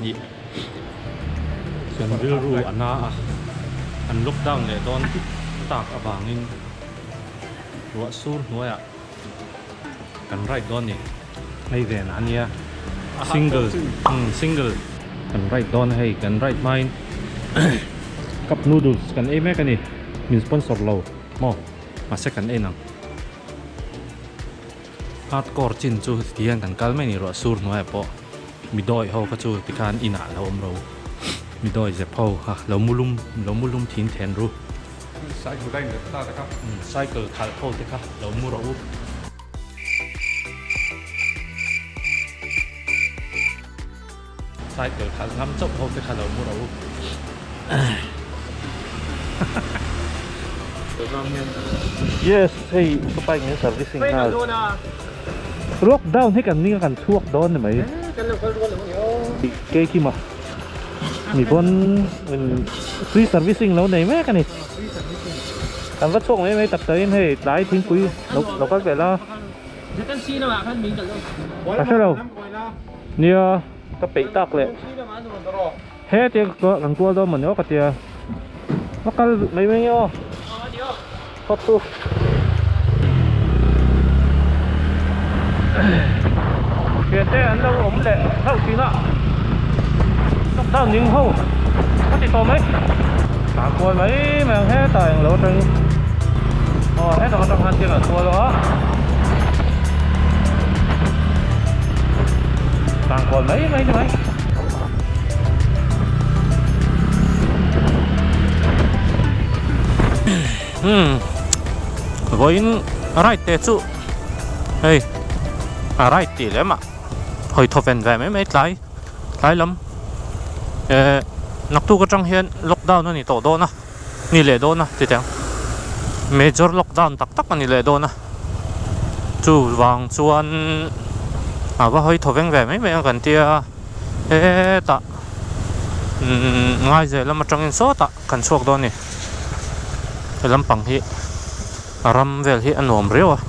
Ih kan rilru a na a, an lockdown leh dawn tak avangin ruah sur hnuaiah kan ride dawn ni. Hei ven a nia single single kan ride dawn a hei kan ride hmain cup noodles kan ei mek a ni min sponsor lo maw mahse kan en ang. Hardcore chin chu ti hian kan kal mai a ni ruah sur hnuaiah pawh mi dawi ho kha chu tikhan inah lo awm ro mi dawi zep ho kha lo mu lum lo mu lum thin then ru cycle khalh ho te kha lo mu rawh u. Cycle khalh ngam chauh ho te kha lo mu rawh u. Yes, hei ka bike min servicing nghal. Lockdown hi kan ning a kan chhuak dawn ni mai. Kei kima mi pawn free servicing lo nei mek a ni. Kan va chhuak mai mai tak takin hei tlai thingpui lo kal ve la. Ka hre lo. Nia, ka peih tak leh he tia kan kual dawn mawni aw ka tia va kal mai mai nge aw phawt chu thian te an lo awm leh hlauh thin a lockdown ning ho ka ti tawh mai tah kual mai mai ang hetah englo atangin aw hetah atang khan tiang an kual a. Tang kual mai mai ni mai. Hmm. Vawiin ride te chu hei a ride tih lem ah hawi thaw ven ve mai mai tlai tlai lam eh naktuk atang hian lockdown a ni tawh dawn a. ni leh dawn a ti teh ang major lockdown tak tak a ni leh dawn a chuvang chuan a va hawi thaw veng ve mai mai ang kan tia hetah umm ngaizel lam atangin sawtah kan chhuak dawn a ni he lampang hi a ram vel hi a nuam riau a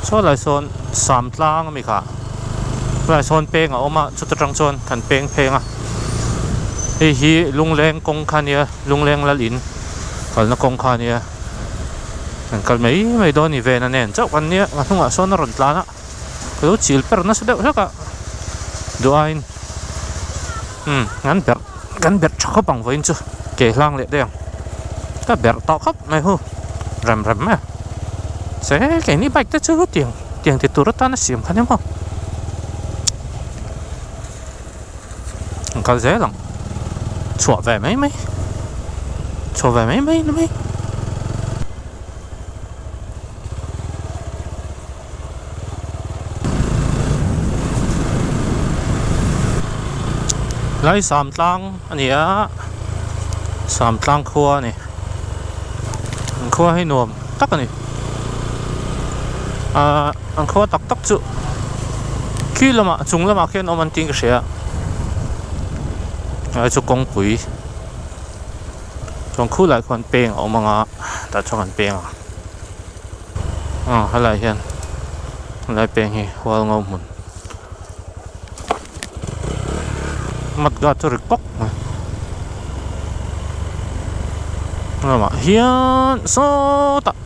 saw lai sawn sam tlang ami kha helai sawn peng a awm a chuta tang chuan kan peng pheng a hei hi lungleng kawng kha ania lungleng lal in kalna kawng kha ania kan kal mai mai dawn a ni ven a nen chauh kan nia a hnungah sawn a rawn tlan a ka lo chil per nasa deuh hlek a duh aiin umm an berh. Kan berh tha khawp ang vawiin chu ke hlang leh daih ang ka berh tawh khawp mai hu rem rem mai a se keini bike te chu tiang tiang ti tur atana siam kha nia maw an kal zel ang chhuah ve mai mai chhuah ve mai mai ni mai. Lai Samtlang a ni a Samtlang khua a ni an khua hi nuam tak a ni ahh an khua tak tak chu khi lamah chung lamah khian awm an tiin ka hria a chu kawngpui chuan khulai khuan peng a awm ang a tah chuan an peng a. Aw helai hian helai peng hi hual ngo hmun mat guard chu ri pawk mai lamah hian sawtah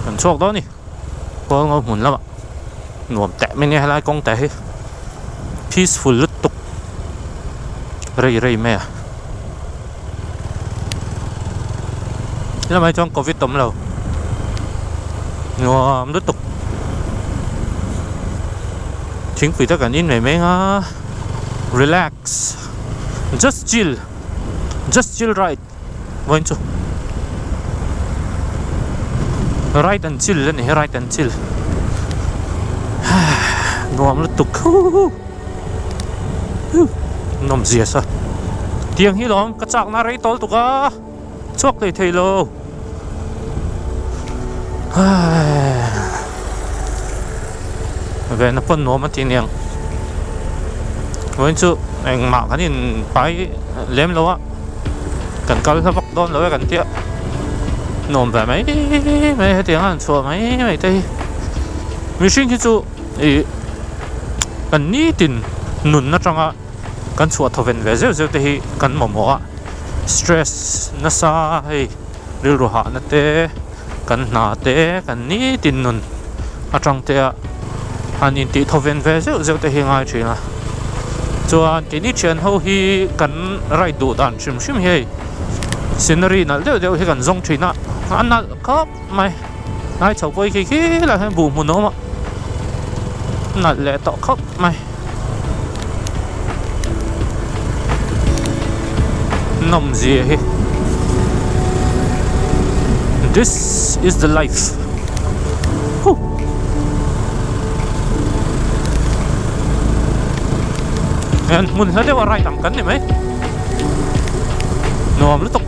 kan chhuak dawn a ni hual ngo hmun lamah nuam teh mai nia helai kawng te hi peaceful lutuk rei rei mai a lamah hi chuan covid awm lo nuam lutuk thingpui te kan in mai mai ang a relax just chill just chill ride vawiin chu ride and chill a ni ride and chill nuam lutuk huhuhu nawm zia sa tiang hi lawm ka chakna rei tawl tuk a chhuak thei thei lo vena pawn nuam a ti aniang vawiin chu engmah kan in pai lem lo a kan kal hla vak dawn lo e kan tia nuam ve mai mai hetiang a han chhuah mai mai te hi mihring hi chu ih kan nitin. Nun atanga kan chhuah thawven ve zeuh zeuh te hi kan mamawh a, stress nasa hei rilru hahna te kan hna te kan nitin nun atang te a han intih thawven ve zeuh zeuh te hi a ngai thin a. Chuan keini thian ho hi kan ride duh dan hrim hrim hi hei scenery nalh deuh deuh hi kan zawng thin a, a nalh khawp mai. Hnai chho pawh hi khi khi lai hian buh hmun a awm a, nalh leh tawh khawp mai. Nawm zia hi This is the life Huh Hian hmun hla deuh a ride ang kan ni mai Nuam lutuk.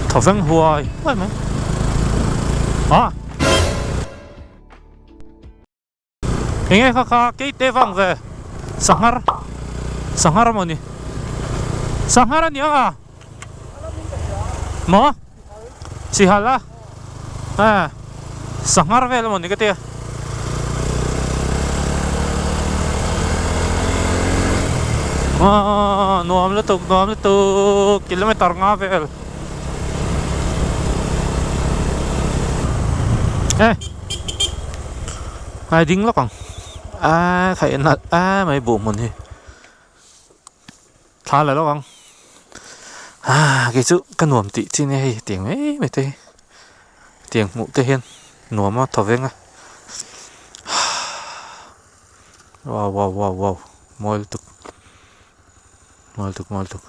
Thaw veng huai huai mai a enge kha kha keite vang ve sanghar sanghar emaw ni sanghar a ni ang a maw sihal a eh sanghar vel emaw ni ka tia aaa nuam lutuk nuam lutuk kilometer nga vel eh ai ding lawk ang a khaih nalh a mai buh hmun hi. Thla la lawk ang ah kei chu ka nuam tih chi nia hei tiang mai mai te hi tiang hmuh te hian nuam a thaw veng a wow wow wow wow mawi lutuk mawi lutuk mawi lutuk.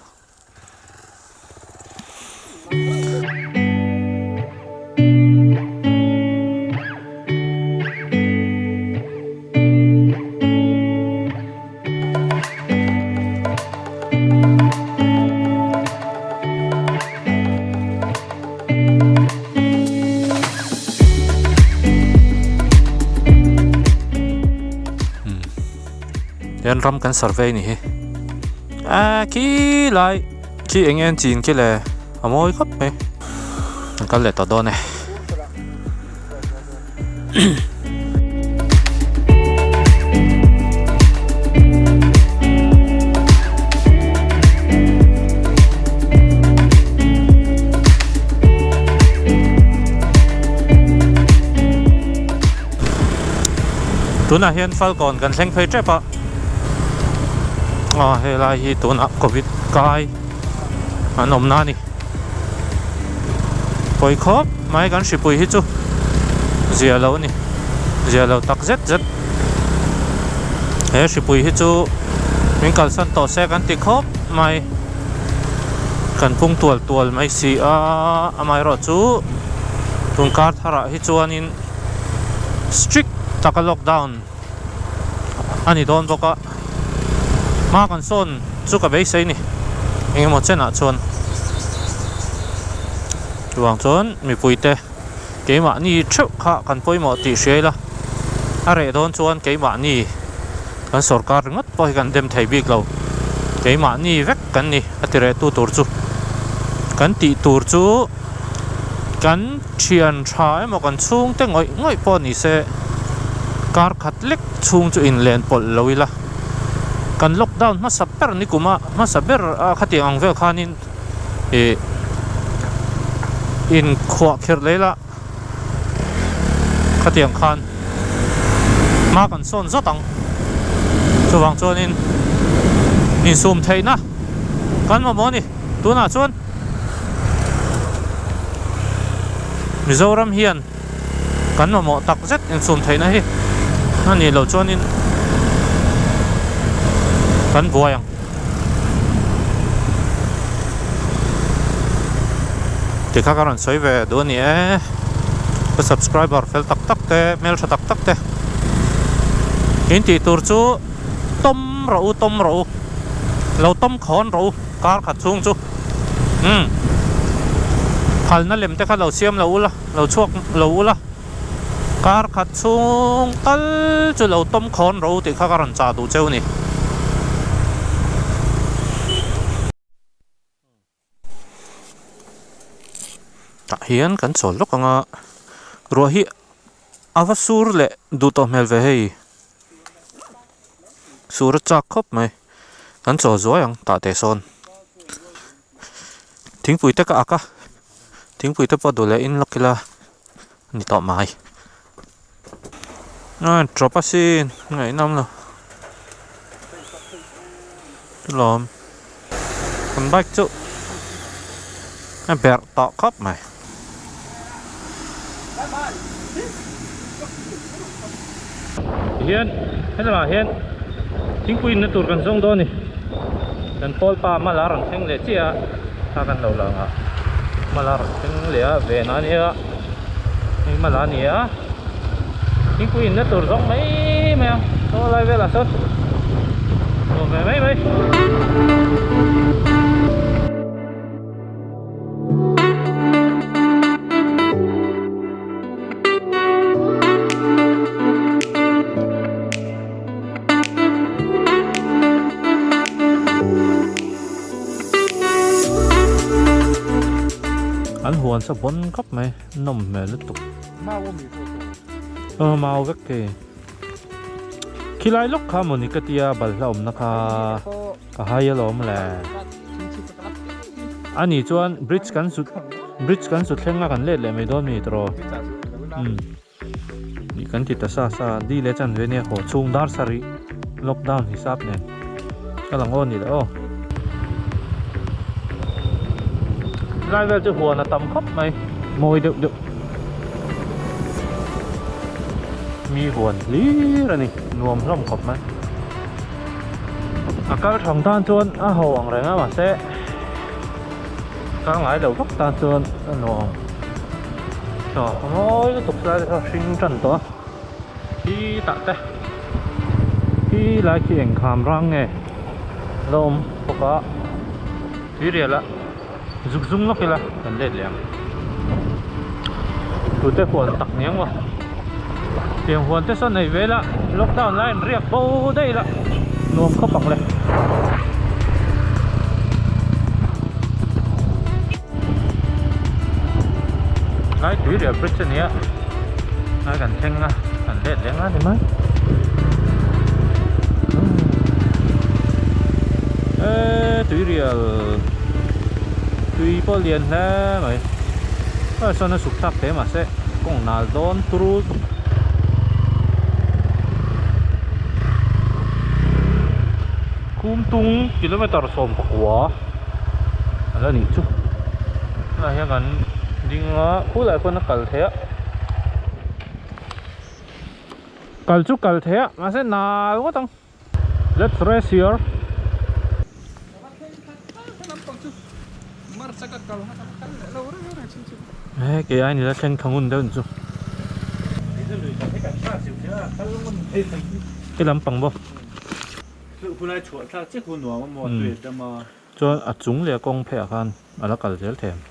Hian ram kan survey ni hi a khi lai khi eng nge an chin khi le a mawi khawp mai an kal leh tawh dawn e. Tunah hian Falkawn kan thleng phei tep a aw helai hi tunah covid kai an awmna a ni pawi khawp mai kan hripui hi chu zia lo a ni zia lo tak zet zet he hripui hi chu min kalsan tawh se kan ti khawp mai kan pung tual tual mai si a amaherawhchu tun kar tharah hi chuanin. Strict taka lockdown a ni dawn bawk a, hma kan sawn chu ka beisei ni engemaw chenah chuan chuvang chuan mipuite keimahni theuh kha kan pawimawh tih hria ila a reh dawn chuan keimahni kan sawrkar ringawt pawh hi kan dem thei bik lo keimahni vek kan ni a ti reh tu tur chu kan tih tur chu. Kan thian tha emaw kan chhungte ngawih ngawih pawh ni se kar khat lek chhung chu inlen pawlh lo ila kan lockdown hmasa ber ni kum a hmasa ber a khatiang ang vel khanin ih inkhuah kherh leh ila khatiang khan hma kan sawn zawt ang chuvang chuanin insum theihna kan mamawh a ni. Tunah chuan Mizoram hian kan mamawh tak zet insum theihna hi a nih loh chuanin kan buai ang. Tikha ka rawn sawi ve duh a ni e. Ka subscriber fel tak tak te, hmeltha tak tak te in tih tur chu tawm rawh u, tawm rawh u, lo tawm khawn rawh u. Kar khat chhung chu umm phalna lem te kha lo siam lo ula lo chhuak lo ula kar khat chhung tal chu lo tawm khawn ro tih kha ka rawn chah duh cheu ni. Tah hian kan chawl lawk ang a, ruah hi a va sur leh duh tawh hmel ve hei. Sur a chak khawp mai, kan chawl zuai ang tah teh sawn. Thingpui te ka ak a, thingpui te pawh duh leh in lawk ila a ni tawh mai. A tawp asin ngaihnawm lo lawm kan bike chu a berh tawh khawp mai. Tihian helamah hian thingpui inna tur kan zawng dawn a ni kan pawl pa mala rawn thleng leh chiah a kha kan lo lang a mala rawn thleng leh a ven a nia hei mala a ni a thingpui inna tur zawng mai mai a saw lai velah sawn nuam ve mai mai. An huan sa bawn khawp mai nawm hmel lutuk aw mau vek thei khilai lawk kha mawni ka tia balhla awmna kha ka hai alawm le. A nih chuan bridge kan su bridge kan su thleng a kan let leh mai dawn mi tawh umm ih kan ti ta sa sa di leh chan ve nia haw chhung dar sarih lockdown hisap nen ka lang aw ni le aw lai vel chu huan a tam khawp mai mawi deuh deuh mi huan hlir a ni nuam hlawm khawp mai. A kal thang tan chuan a ho ang reng a mahse kal ngai lo vak tan chuan a nuam chaw a mawi lutuk lai te kha hring tan tawh a khi tah te khi lai khi eng kham rang nge a lo awm bawk a tui rial a zuk zum lawk ila kan let leh ang tute huan tak niang maw tiang huan te sawn nei ve ila lockdown lai an riak bo daih ila nuam khawp ang le. Lai tui riah bridge a nia lai kan thleng a kan let leh nga ni mai eee tui rial tui pawh lian hle mai a sawn a suk thlak hle mahse kawng nal dawn turu khum tung kilometer 19 a la nih chu tunah hian kan ding a khulai khawn a kal theih a. Kal chu kal thei a mahse nal ngawt ang let's rest here. He kei ai nila thleng tha ngun deuh chu. He lampang bawk. Chuan a chung leh a kawng pheiah khan a la kal zel thei ang.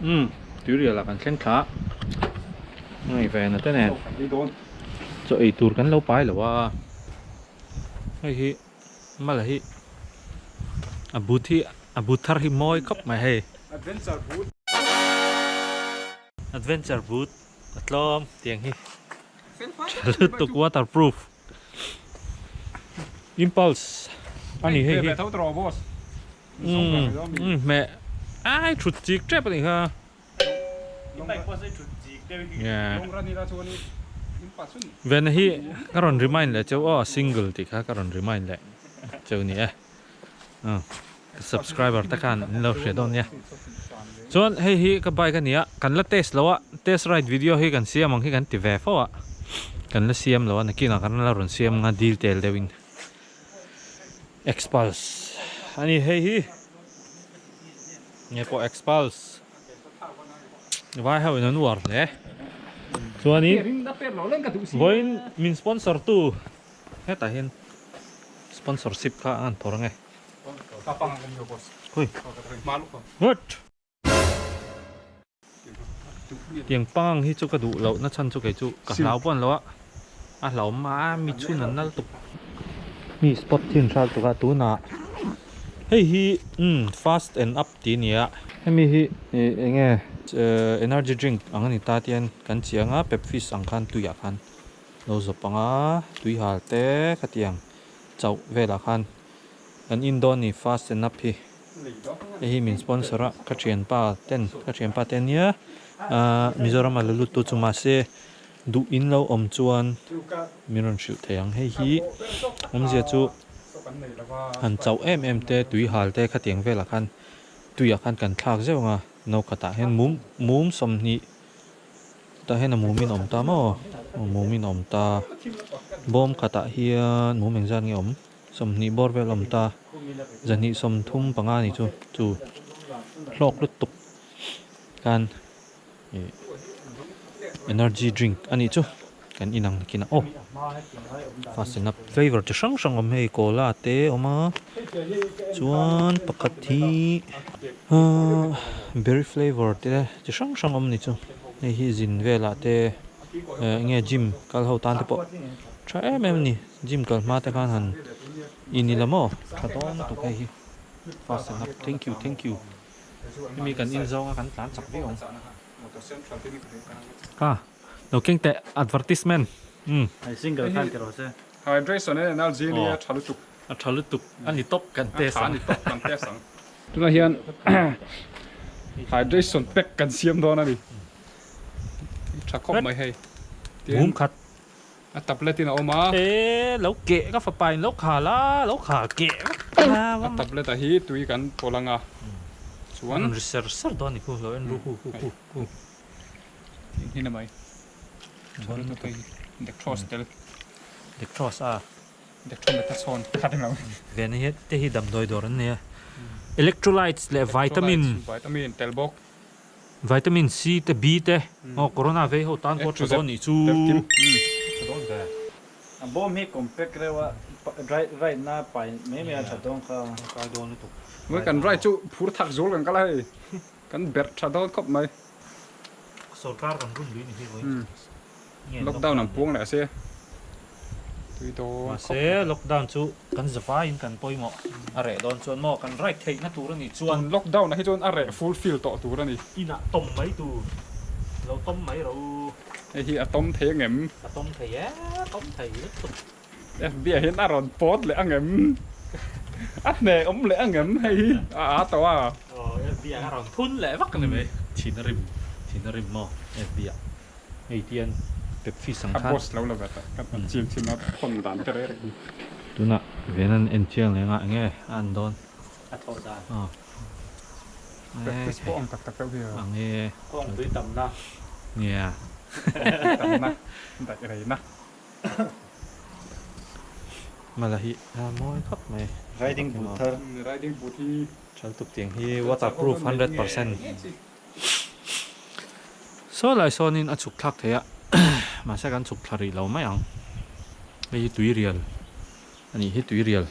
Umm tuirial ah kan thleng thla a ngaih ve na te nen chaw ei tur kan lo pai lo a hei hi mala hi a but hi a but thar hi mawi khawp mai hei adventure boot a tlawm tiang hi tha lutuk waterproof impulse a ni hei hi. Umm hmeh ai thut chik tep anih kha. Vena hi ka rawn remind leh cheu aw single tih kha ka rawn remind leh cheu ni e. Ka subscriber te khan an lo hria dawn nia. Chuan hei hi ka bike a nia kan la test lo a test ride video hi kan siam ang hi kan ti ve fo a kan la siam lo a nakinah kan la rawn siam anga detail deuh in. Xpulse a ni hei hi nge pawh Xpulse vai ho in an uar hle chuanin vawiin min sponsor tu hetah hian sponsorship kha an phawrh ange hui good. Tiang pang hi chu ka duh loh na chhan chu kei chu ka hlau pawh an lo a, a hlauhawm a mi chhun an nal tuk. Mi spot thin hral tuk a tunah Hei hi umm fast and up tih a ni a. Hemi hi ih eng nge energy drink ang a ni ta tian kan chiang a pepfish ang khan tuiah khan lo zawp ang a tui hal te khatiang chauh velah khan kan in dawn a ni fast and up hi. Hei hi min sponsor a ka thianpa ten ka thianpa te ania ahh Mizoram a la lut tu chu mahse duh in lo awm chuan min rawn hrilh thei ang hei hi awmzia chu han chauh em em te tui hal te khatiang velah khan tuiah khan kan thlak zeuh ang a no khatah hian mum mum 20 tah hian a mum in a awm ta maw mum in a awm ta bawm khatah hian mum engzat nge awm. 20 bawr vel awm ta, 235 ni chu chu hlawk lutuk khan ih energy drink a nih chu kan in ang nakinah aw fast enough flavour chi hrang hrang awm hei cola te a awm a chuan pakhat hi ahh berry flavour te chi hrang hrang awm a ni chu hei hi zin velah te eh enge gym kal ho tan te pawh tha em em a ni. Gym kal hma te khan han in ila maw tha dawn lutuk hei hi fast and up thank you thank you hemi kan in zawnga kan tlan chak viau ang ka lo keng teh advertisement umm Single khan ti rawh se. Hydration en energy nia tha lutuk. A tha lutuk a ni tawp kan test ang. A tha ni tawp kan test ang. Tunah hian hydration pack kan siam dawn a ni. Tha khawp mai hei. Mum khat A tablet in a awm a. E lo keh ka fapa in lo khal a, lo khal keh vek a. A tablet ah hi tui kan pawlh ang a, chuan. Rawn ri ser ser dawn a ni khu, lo en ru hu hu hu hu. Tih hnin a mai. Tha lutuk hei hi, Dextrose tel. Dextrose a. Dextromethasone kha ring lo. Vena hi te hi damdawi dawr an nei a. Electrolytes leh vitamin. Vitamin tel bawk. Vitamin C te B te aw corona vei ho tan pawh tha dawn nih chu. Tha dawn ve. A bawm hi compact reuh a ride na pai mai mai a tha dawn kha. Kai dawn lutuk. Mawi kan ride chu phur thak zul kan kal a hei kan berh tha dawn khawp mai. Sorkar kan run lui ni hi vawiin. Lockdown an puang leh a se. Tui dawn khawp. Mahse lockdown chu kan zavaiin kan pawimawh a reh dawn chuan maw kan ride theihna tur a nih chuan. Tun lockdown ah hi chuan a reh full fill tawh tur a ni. Inah tawm mai tur. Lo tawm mai rawh u. Hei hi a tawm thei angem? A tawm thei e, a tawm thei lutuk. FB ah hian a rawn pawt leh angem? A hneh awm leh angem hei hi a aa tawh a. Aw FB ah a rawn thun leh vak a ni mai. Thin a rim, thin a rim maw FB ah. Hei tian pep fish ang khan. A boss lo la vet a, ka hman chiang chin a thawn dan te reng reng. Tunah ven an en chiang leh ngah enge a an dawn. A thawh dan. Aw. Pep fish pawh ang tak tak deuh hi a. Ang e. Kawng tui tamna. Nia. Tui tamna daih reina. Mala hi a mawi khawp mai. Riding boot thar. Riding boot hi. Thal tuk tiang hi waterproof 100%. Saw lai sawnin a chhuk thlak thei a, mahse kan chhuk thla rih lo mai ang. Hei hi tuirial a nih hi tuirial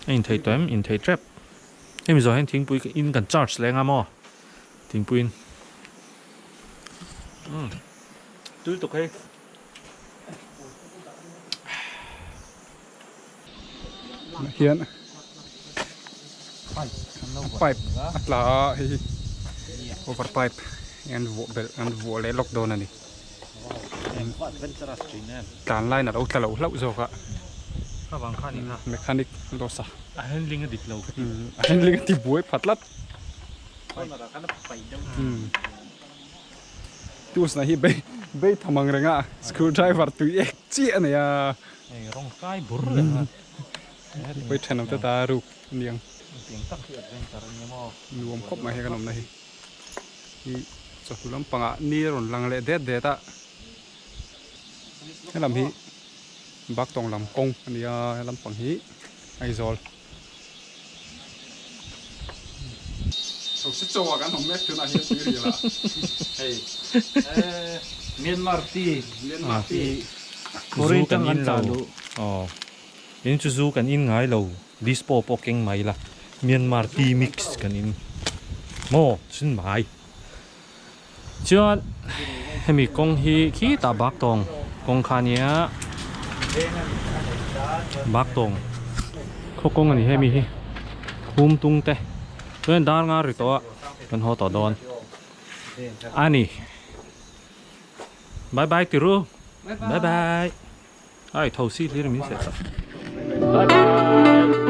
a inthei tawh em inthei tep. Hemi zawh hian thingpui in kan charge leh anga maw thingpui in umm tui tuk hei. Hian pipe a tla a hei hi over pipe an vuah belh an vuah leh lawk dawn a ni tlan line a lo tla lo hlauh zawk a mechanic loss a a handling a dik lo ka ti a handling a ti buai pha tlat tools na hi bei bei tham ang reng a screw driver tui ek chiah a nei a. Hei rawng kai bur reng a. Pawi thenawm te ta ruk aniang. Engtiang tak hi adventure ania maw. Nuam khawp mai hei kan awmna hi. Hi chawhnu lampangah ni a rawn lang leh det det a. Helam hi Baktawng lam kawng a ni a, he lampang hi Aizawl. Chho si chaw ah kan awm mek tunah hian tui ril ah. Hei Myanmar tea Myanmar tea Zu kan in lo aw in chu zu kan in ngai lo dispo pawh keng mai la Myanmar tea mix kan in maw chin mai chuan hemi kawng hi khitah bak tawng kawng kha ania bak tawng khaw kawng a ni hemi hi. Hum tung te chuan dar nga ri tawh a kan haw tawh dawn a ni bye bye ti ru bye bye ai tho si hlir min seh tawh bye bye.